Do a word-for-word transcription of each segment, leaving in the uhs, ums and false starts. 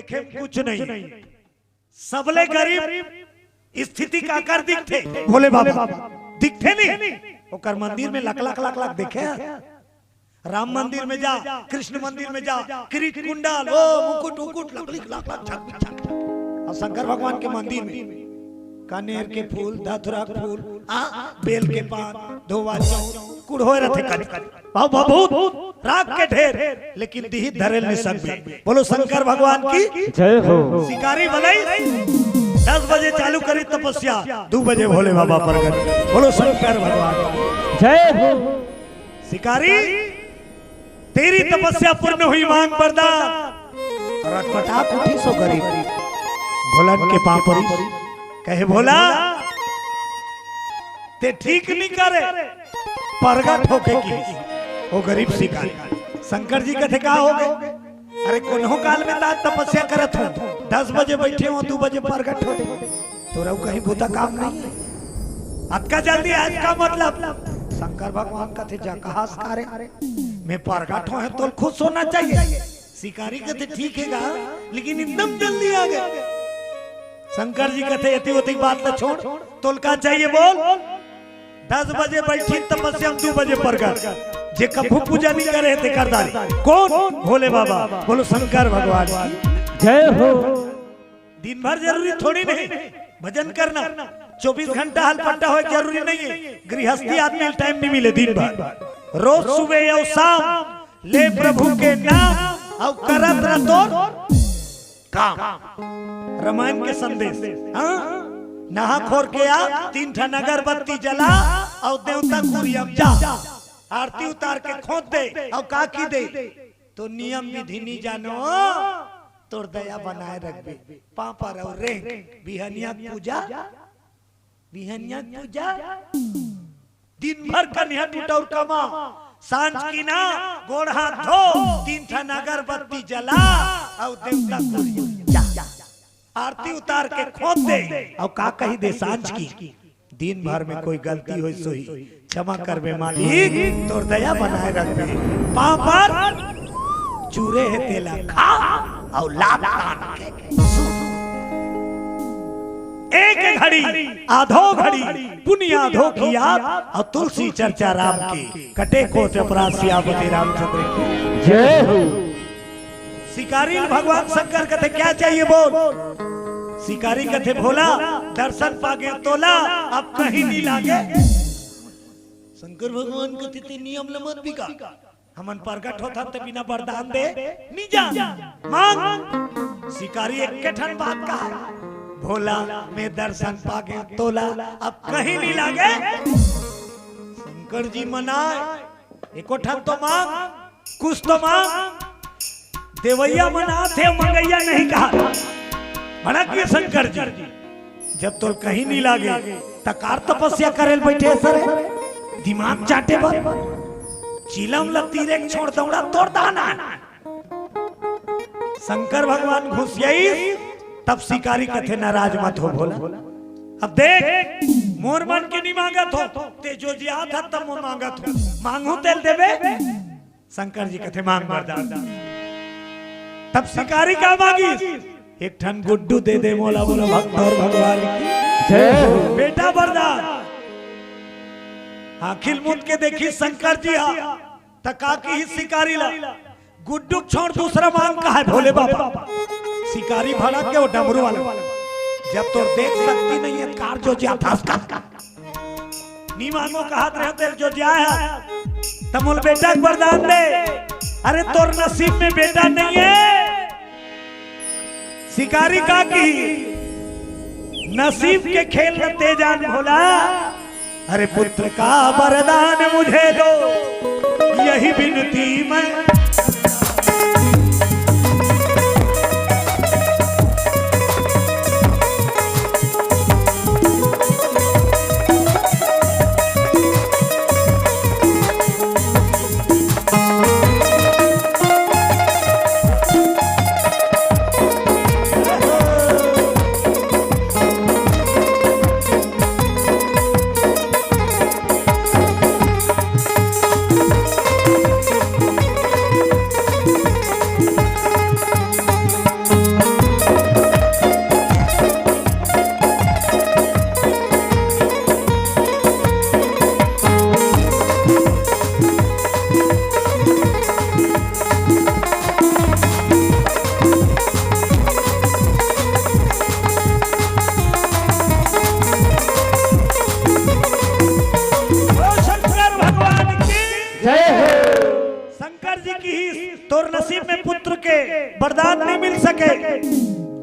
देखे कुछ नहीं। सबले गरीब स्थिति काकर दिखथे? भोले बाबा दिखथे नहीं। ओकर मंदिर में लाख लाख लाख लाख देखे हैं। राम मंदिर में जा, कृष्ण मंदिर में जा, किरीट कुंडल, ओ मुकुट उकुट, लकड़ी लाख लाख झक झक। और शंकर भगवान के मंदिर में कनेर के फूल, धतुरा के फूल, आ, बेल के पान, धोवा चाउर, कुड़होए रथे कने। बाबू, बाबू, राख के ढेर, लेकिन दिही धरेल निसंग में। बोलो शंकर भगवान की। जय हो। शिकारी भले दस बजे चालू करी तपस्या, दू बजे भोले बाबा प्रगट। बोलो शंकर भगवान की। जय हो। शिकारी, तेरी तपस्या पूर्ण हुई, मांग वरदान। और अटपटा उठी सो गरीब, भोलन के पांव परी, कहे, भोला, ते ठीक नहीं करे, प्रगट होके की। वो गरीब शिकारी, शंकर जी कथे, का हो गए? अरे, कोनो काल में तात तपस्या करत हो, दस बजे बैठे हो, दू बजे प्रगट हो, तोरा कहीं बुता काम नहीं है। अतका जल्दी आज का मतलब? शंकर भगवान कथे, जा कहास का रे, मैं प्रगट हो है, तोल खुश होना चाहिए। शिकारी कथे, ठीक है गा, लेकिन एकदम जल्दी आ गए। शंकर जी कथे, एती ओती बात ला छोड़, तोल का चाहिए बोल। दस बजे बैठी तपस्या में, दू बजे प्रगट। जे कभू पूजा नहीं करे, ते कर डाली। कौन? भोले बाबा। बोलो शंकर भगवान की। जय हो। दिन भर जरूरी थोड़ी नहीं भजन करना, चौबीस घंटा हलपट्टा होए जरूरी नहीं है। गृहस्थी आदमी टाइम नहीं मिले दिन भर। रोज सुबह और शाम ले प्रभु के नाम, और करत रह तोर काम। रामायण के संदेश। हाँ, नहा खोर के आ, तीन ठन अगरबत्ती जला, और देवता कुरियम जा, आरती उतार के खोद दे, और का की दे, तो नियम विधि नी जानो, तोर दया बनाए रखबे। पापा रहो रे, बिहनिया के पूजा, बिहनिया के पूजा, दिन भर कनिहा टूटा और कमा, सांझ की ना, गोड़ हाथ धो, तीन ठन अगरबत्ती जला, और देवता को जा, आरती उतार के खोद दे, और का कही दे सांझ की, दिन भर में कोई गलती होई सोही, क्षमा करबे मालिक, तोर दया बनाए रखबे। पांव पर चूरे हे तेला खा, और लाभ दान के सु। एक घड़ी आधो घड़ी पुण्य आधो की याद, और तुलसी चर्चा राम की, कटे कोट अपराध सियापति रामचंद्र की। जय हो। शिकारी भगवान शंकर कथे, क्या चाहिए बोल? शिकारी कथे, भोला, दर्शन पागे तोला, अब कहीं नहीं लागे। शंकर भगवान कथे, ते नियम ल मत बिगाड़, हमन प्रगट होथन ते बिना वरदान दे नहीं जा। मांग। शिकारी एक ठन बात कहा, भोला, मैं दर्शन पागे तोला, अब कहीं नहीं लागे। शंकर जी मनाए, एको ठन तो मांग, कुछ तो मांग। देवैया मन आथे, मंगैया नहीं कहा। भड़क गए शंकर जी, जब तोल कहीं नहीं लागे, त कार तपस्या करेल बैठे सर, दिमाग चाटे बर। चिलम ल तीरे छोड़ दौड़ा तोर दाना। शंकर भगवान घुसियाई, तब शिकारी कथे, नाराज मत हो भोला। अब देख, मोर मन के नहीं मांगत हो, ते जो जियात ह तब मोर मांगत हो, मांगू तेल देबे। शंकर जी कथे, मांग वरदान। तब शिकारी का मांगी, एक ठन गुड्डू दे दे मोला, बोला भक्त और भगवान की। जय हो। बेटा वरदान। आंखिल मुंद के देखी शंकर जी हा, त का की शिकारी ला, गुड्डू छोड़ दूसरा मांग का है भोले बाबा। शिकारी भड़क के वो डमरू वाला, जब तो देख सकती नहीं है कार जो ज्यादा का नी मांगो कहत रहे तेरे जो जाए है, त मोल बेटा के वरदान दे। अरे तोर नसीब में बेटा नहीं है। शिकारी का की नसीब के खेल न ते जान भोला। अरे पुत्र का वरदान मुझे दो, यही विनती मैं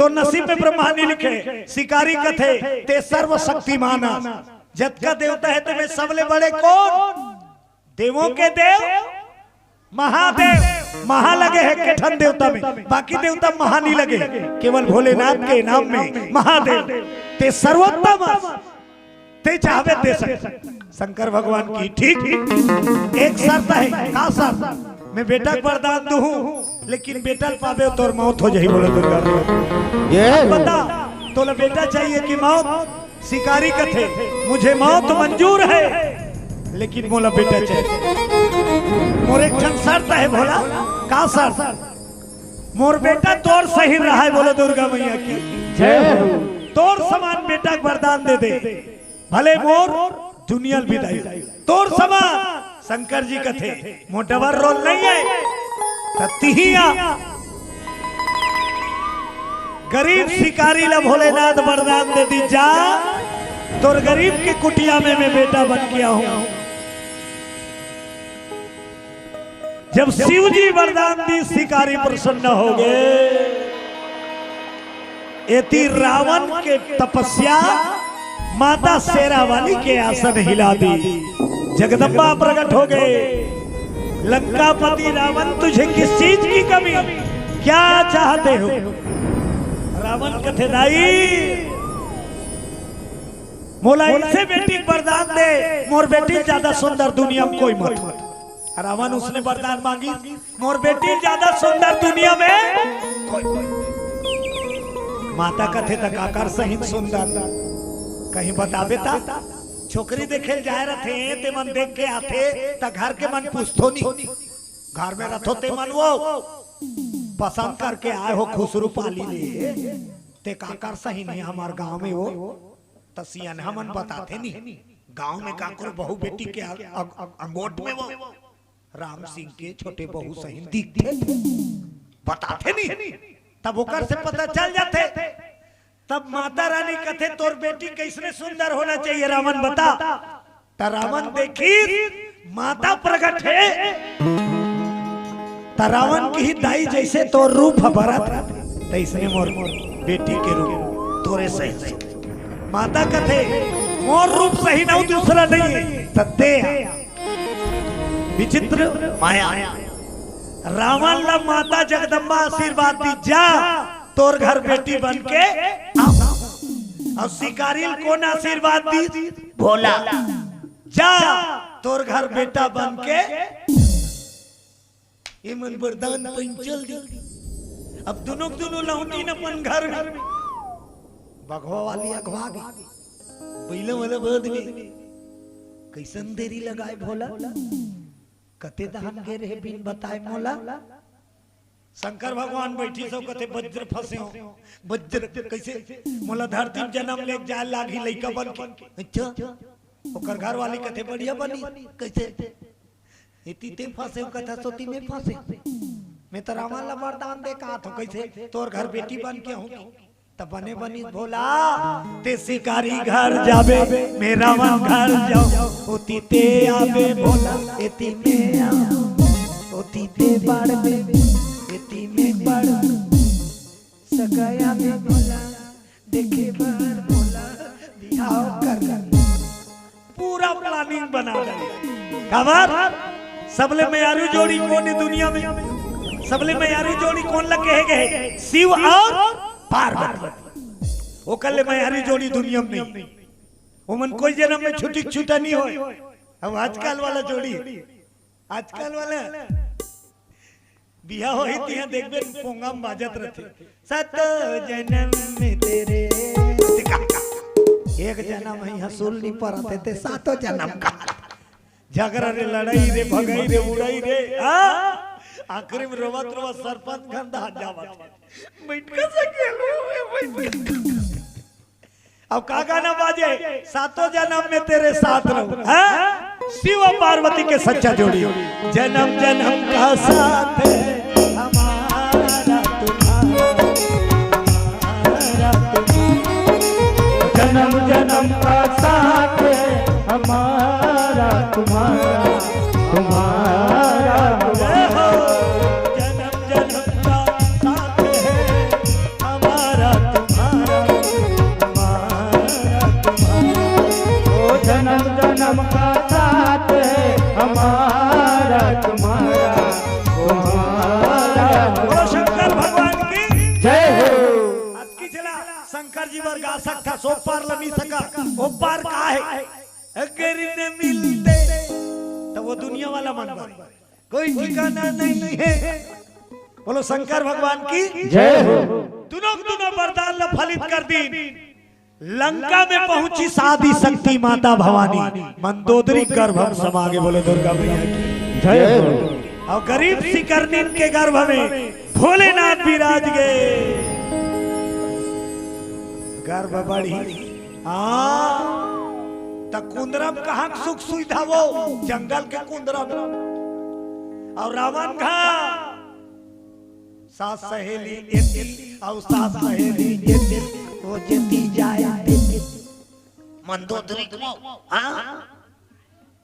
तो नसीब में ब्रह्मा नहीं लिखे। शिकारी कथे, "ते सर्वशक्तिमान अस।" जतका देवता हे, ते में सबले बड़े कोन? देवों के देव महादेव। महा लगे हे के ठन देवता में, बाकी देवता महा नहीं लगे। केवल भोलेनाथ के नाम में महादेव। ते सर्वोत्तम अस, ते चाहबे दे सक। शंकर भगवान की ठीक एक शर्त हे। का शर्त? मैं बेटा के वरदान दूहूं, लेकिन बेटा ल पाबे तोर मौत हो जाही। बोलो दुर्गा मैया। ये बता, तोला बेटा चाहिए कि मौत? शिकारी कथे, "मुझे मौत मंजूर है, लेकिन मोला बेटा चाहिए।" मोर एक ठन शर्त हे भोला। का शर्त? मोर बेटा तोर सही रहा है। बोलो दुर्गा मैया की जय हो। तोर समान बेटा के वरदान दे दे, भले मोर दुनिया ल बिदाई। तोर समान शंकर जी कथे, "मोर डबल रोल नहीं हे।" त तिही आ गरीब शिकारी ला भोलेनाथ वरदान दे दी, "जा, तोर गरीब के कुटिया में मैं बेटा बन के आहूं।" जब शिव जी वरदान दी, शिकारी प्रसन्न हो गए। एती रावण के तपस्या, माता शेरा वाली के आसन हिला दी। जगदम्बा प्रकट हो गए। "लंकापति रावण, तुझे किस चीज की कमी, क्या चाहते हो?" रावण कथे, "दाई, मोला ऐसे बेटी के वरदान दे, मोर बेटी ज्यादा सुंदर दुनिया में कोई मत हो।" रावण उसने वरदान मांगी, "मोर बेटी ज्यादा सुंदर दुनिया में कोई।" माता कथे, "त काकर सहित सुंदर, कहीं बताबे ता?" छोकरी देखे जाए रथे, ते मन देख के आथे, त घर के मन पूछथो नहीं। घर में रथो ते मन वो पसंद करके आए हो खुसरू पाली ले, ते काकर सही नहीं हमार गांव में वो। त सियनहा मन बताथे नहीं, गांव में काकरो बहू बेटी के अ-, अ-, अ-, अंगोट में वो राम सिंह के छोटे बहू सही दिखथे, बताथे नहीं, तब ओकर से पता चल जाथे। तब माता रानी कथे, "तोर बेटी कैसने सुंदर होना चाहिए रावण, बता।" त रावण देखिस माता प्रकट हे, त रावण किही, "दाई, जैसे तोर रूप ह बरत, तैसने मोर बेटी के रूप तोरे सही।" माता कथे, "मोर रूप सही ना, दूसरा नहीं हे, त दे।" विचित्र माया। रावण ला माता जगदम्बा आशीर्वाद दी, "जा, तोर घर बेटी बन के आ।" अउ शिकारी ल कोन आशीर्वाद दी? भोला, "जा, तोर घर बेटा बन के।" ये मन वरदान पैंचल दी। अब दुनों के दुनों लौटिन अपन घर में। बघवा वाली अघवा गई, बैला वाला बाद में। कैसन देरी लगाए भोला, कते दहन गे रहे बिन बताए मोला। शंकर भगवान बैठी सो कथे, "वज्र फंसे हो, वज्र कैसे मोला धरती में जन्म ले जाए लागी लइका बन के।" अच्छा, ओकर घर वाली कथे, "बढ़िया बनी, कैसे?" "एती ते फंसे हो कथा, सोती में फंसे। मैं तो रावण ला वरदान दे कहा थो, कैसे तोर घर बेटी बन के हूँ।" त बने बनी भोला, "ते शिकारी घर जाबे, मैं रावण घर जाऊं, ओती ते आबे भोला, एती मैं आऊं, ओती ते बाढ़बे, एती मैं बाढ़बे, सगाया में भोला, देखे बर भोला, बिहाव कर।" पूरा प्लानिंग बना डाली। काबर? सबले मयारू जोड़ी कोन हे दुनिया में? सबले मयारू जोड़ी कोन ला कहे गए? शिव और पार्वती। ओकर ले मयारू जोड़ी दुनिया में नहीं। ओमन कोई जन्म में छुटी छुटा नहीं होए। अब आजकल वाला जोड़ी, आजकल वाला बिहा होही तिहा देखबे, पोंगा म बाजत रथे, "सातो जन्म में तेरे।" एक जन्म हे, इहाँ सुल नहीं परत हे, ते सातो जन्म का। झगड़ा रे, लड़ाई रे, भगाई रे, उड़ाई रे, हाँ? आखिरी में रोवत रोवत सरपंच घर दहान जावत हे। बैठ के सकेलो, बैठ के। अब का गाना बाजे? "सातों जन्म में तेरे साथ रहूं।" हैं? शिव और पार्वती के सच्चा जोड़ी। "जन्म जन्म का साथ है हमारा तुम्हारा, हमारा तुम्हारा। जन्म जन्म का साथ है हमारा तुम्हारा, तुम्हारा तुम्हारा।" जन्म जन्म का साथ है हमारा जन्म जन्म का साथ है हमारा तुम्हारा, तुम्हारा। बोलो शंकर भगवान की जय हो। अतकी चला शंकर जी बर गा सकथा, सो पार ल नी सका, ओ पार का है? अगर न मिलते तो वो दुनिया वाला मन बर कोई ठिकाना नहीं है। बोलो शंकर भगवान की जय हो। दुनों दुनों वरदान ल फलित कर दीन। लंका में पहुंची आदि शक्ति माता भवानी, मंदोदरी गर्भ म समा गे। बोलो दुर्गा मैया की जय हो। अउ गरीब सिकरनिन के गर्भ में भोलेनाथ विराज गे। गर्भ बढ़ी, हाँ, त कुंदरा म कहाँ के सुख सुविधा वो, जंगल के कुंदरा म। अउ रावण घा सास सहेली एती, अउ सास सहेली एती, वो जेती जाय तेती। मंदोदरी को, हाँ?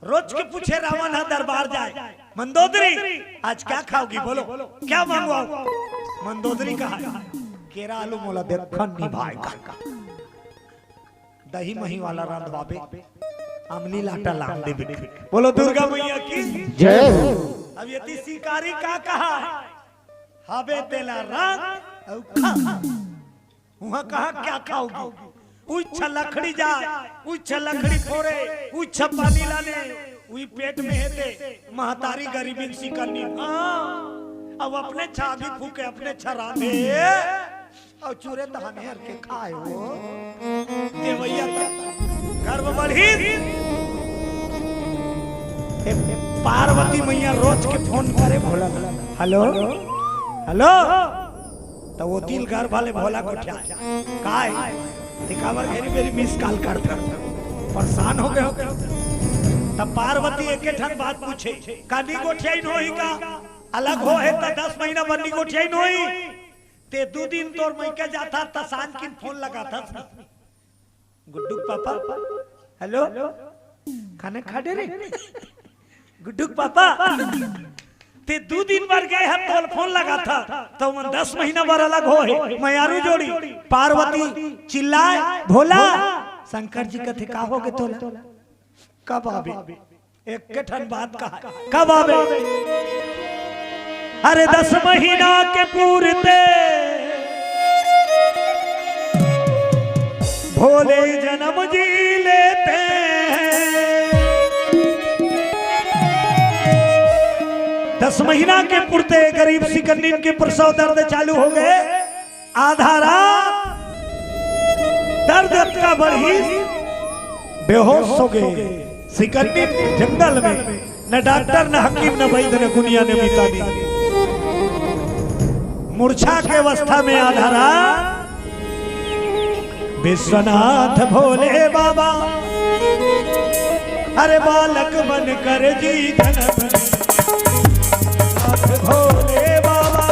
रोज के पूछे रावण ह दरबार जाय, "मंदोदरी, आज क्या खाओगी? बोलो, क्या मंगवाओ?" मंदोदरी कहा, "केरा आलू मोला देखन नी भाय का, दही मही वाला रांधवाबे, अमली लाटा लान देबे।" बोलो दुर्गा मैया की जय हो। अब यदि शिकारी का कहा, "हबे तेला रांध अउ खा।" उहाँ कहाँ क्या खाओगी? उइच्छा लकड़ी जाय, उइच्छा लकड़ी फोरे, उइच्छा पानी लाने, उई पेट में हे ते महतारी गरीबिन सिकरनिन। हाँ, अब अपने छा आगी फूके, अपने छा रांधे, अउ चूरे तहने हर के खाए हो। देवैया का गर्भ बढ़ी। ए, पार्वती मैया रोज के फोन करे भोला, "हेलो, हेलो।" त वो तिल घर वाले भोला गोठिया, "काय? ते काबर घेरी बेरी मिस कॉल करत हस? परेशान हो गे हो का?" त पार्वती एके ठन बात पूछे, "का नी गोठियाइन होही का? अलग होहे त दस महीना बर नी गोठियाइन होही? ते दू दिन तोर मइके जाथस त सांझ किन फोन लगाथस।" गुड्डू के पापा, "हेलो, खाना खा डरे रे?" गुड्डू के पापा, "ते दू दिन बर गे हस, तोला फोन लगाथस, त ओमन दस महीना बर अलग होहे, मयारू जोड़ी।" पार्वती चिल्लाय, "भोला।" शंकर जी कथे, "का होगे तोला? कब आबे?" एके ठन बात कहा, "कब आबे?" अरे दस महीना के पूरते भोले जनम जी लेते हैं। दस महीना के पुरते गरीब सिकन्निन के प्रसव दर्द चालू हो गे। आधा रात दर्द अतका बढ़िस, बेहोश हो गे। सिकन्निन जंगल में न डॉक्टर, न हकीम, न वैद्य, न गुनिया, न मितानी। मूर्छा के अवस्था में आधा रात विश्वनाथ भोले बाबा, अरे बालक बन कर जी धन बन, विश्वनाथ भोले बाबा।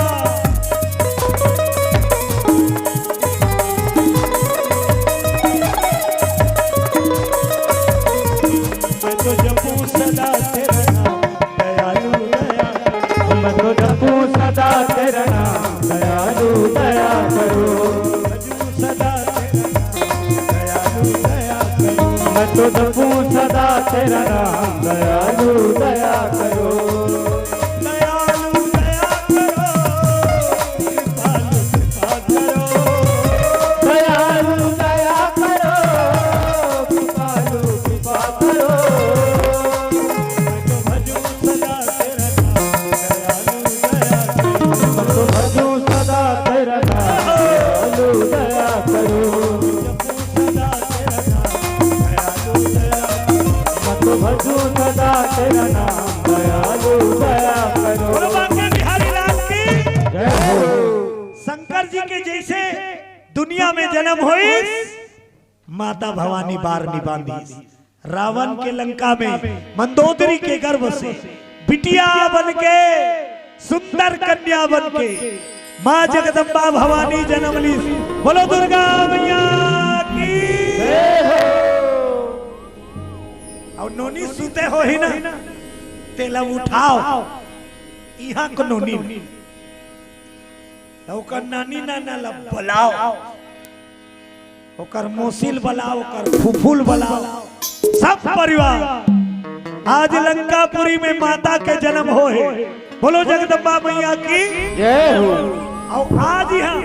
मैं तो जपूं सदा तेरा नाम, दयालु दया करो। मैं तो जपूं सदा तेरा नाम, दयालु दया करो। जपूं सदा तेरा नाम, दयालु दया करो। मैं तो जपूं सदा तेरा नाम, दयालु दया करो। दयालु दया करो, कृपालु कृपा करो। दयालु दया करो, कृपालु कृपा करो। मैं तो भजूं सदा तेरा नाम, दयालु दया करो। मैं तो भजूं सदा तेरा नाम, दयालु दया करो। मैं तो भजूं सदा तेरा नाम, दयालु दया करो। बोलो बांके बिहारी लाल की जय हो। शंकर जी के जइसे दुनिया में जनम होइस, माता भवानी बार निबांधिस। रावण के लंका में मंदोदरी के गर्भ से बिटिया बन के, सुंदर कन्या बन के माँ जगदम्बा भवानी जनम लीस। बोलो दुर्गा मैया की जय हो। अउ नोनी सुते होही ना, तेला उठाव, इहाँ के नोनी। त ओकर नानी नाना ला बलाव, ओकर मौसी ल बलाव, ओकर फुफू ल बलाव, सब परिवार, आज लंकापुरी में माता के जन्म होय हे। बोलो जगदम्बा मैया की। जय हो। अउ आज इहाँ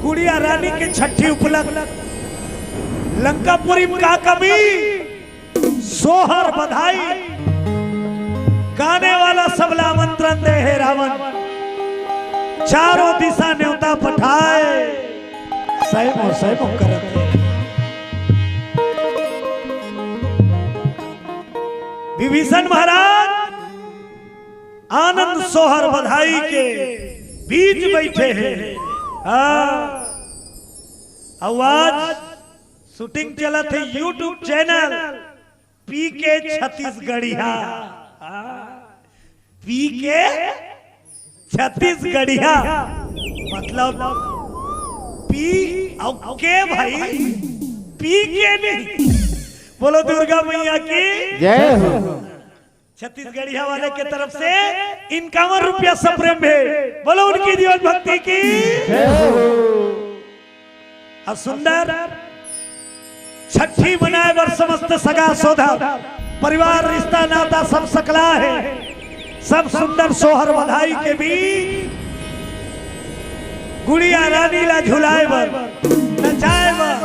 गुड़िया रानी के छठी उपलक्ष्य, लंकापुरी में का कमी? सोहर बधाई, गाने वाला सबला आमंत्रण दे हे रावण, चारों दिशा न्योता पठाय, सैमो सैमो करत हे। विभीषण महाराज आनंद सोहर बधाई के बीच बैठे हे। हाँ, अउ आज शूटिंग चलत हे YouTube चैनल पी के छत्तीसगढ़िया। हाँ, पी के छत्तीसगढ़िया, मतलब पी अउ के भाई, पी के नहीं। बोलो दुर्गा मैया की। जय हो। छत्तीसगढ़िया वाले के तरफ से इक्यावन रुपया सप्रेम भेंट। बोलो उनकी जीवन भक्ति की। जय हो। अउ सुंदर छठी मनाय बर समस्त सगा सोदर, परिवार, रिश्ता नाता सब सकला हे। सब सुंदर सोहर बधाई के बीच गुड़िया रानी ला झुलाय बर, नचाय बर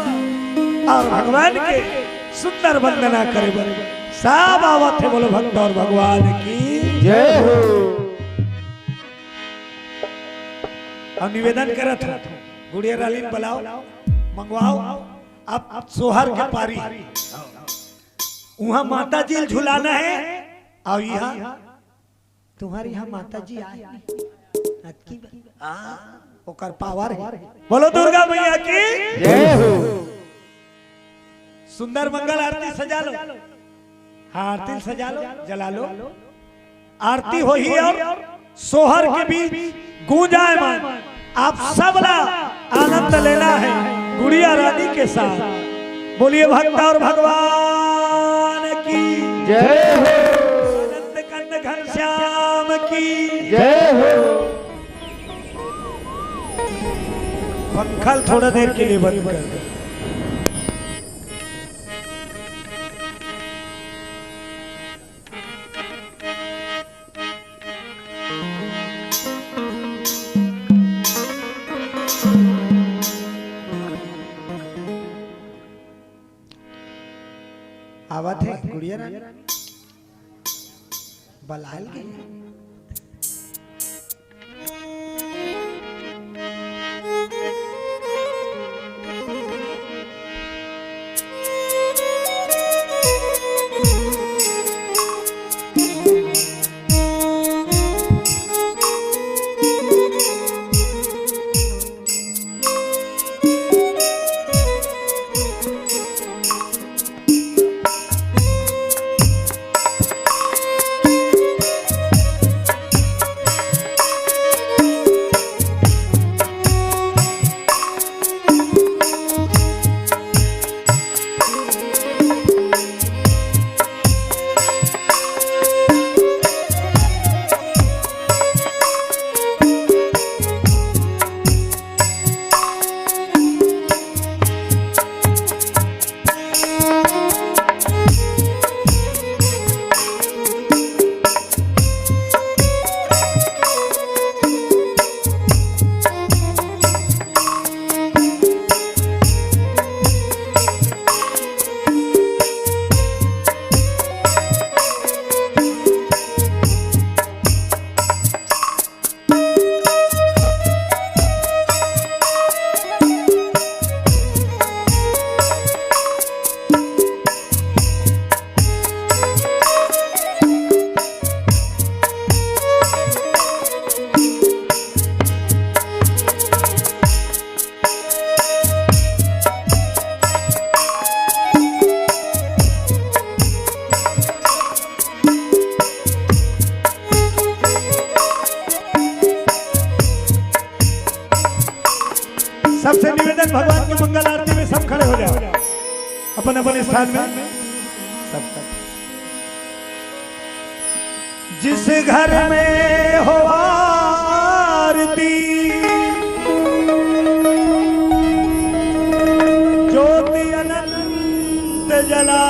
अउ भगवान के सुंदर वंदना करे बर सब आवत हे। बोलो भक्त अउ भगवान की। जय हो। अउ निवेदन करत हँव, गुड़िया रानी ल बलाव, मंगवाव, अब सोहर के पारी। उहाँ माता जी ल झुलाना हे, अउ इहाँ तुम्हर इहाँ माता जी आय हे। अतकी बा-, हाँ, ओकर पावर हे। बोलो दुर्गा मैया की। जय हो। सुंदर मंगल आरती सजा लो, हाँ, आरती सजा लो, जला लो। आरती होही अउ सोहर के बीच गूंजायमान आप सबला आनंद लेना हे गुड़िया रानी के साथ। बोलिए भक्त अउ भगवान की। जय हो। आनंद कंद घनश्याम की। जय हो। पंखा ल थोड़ा देर के लिए बंद कर दे। आवत हे गुड़िया रानी, बलाल के। सबसे निवेदन, भगवान की मंगल आरती में सब खड़े हो जाओ अपन अपन स्थान में। सब, सब। जिस घर में हो आरती, ज्योति अनंत जला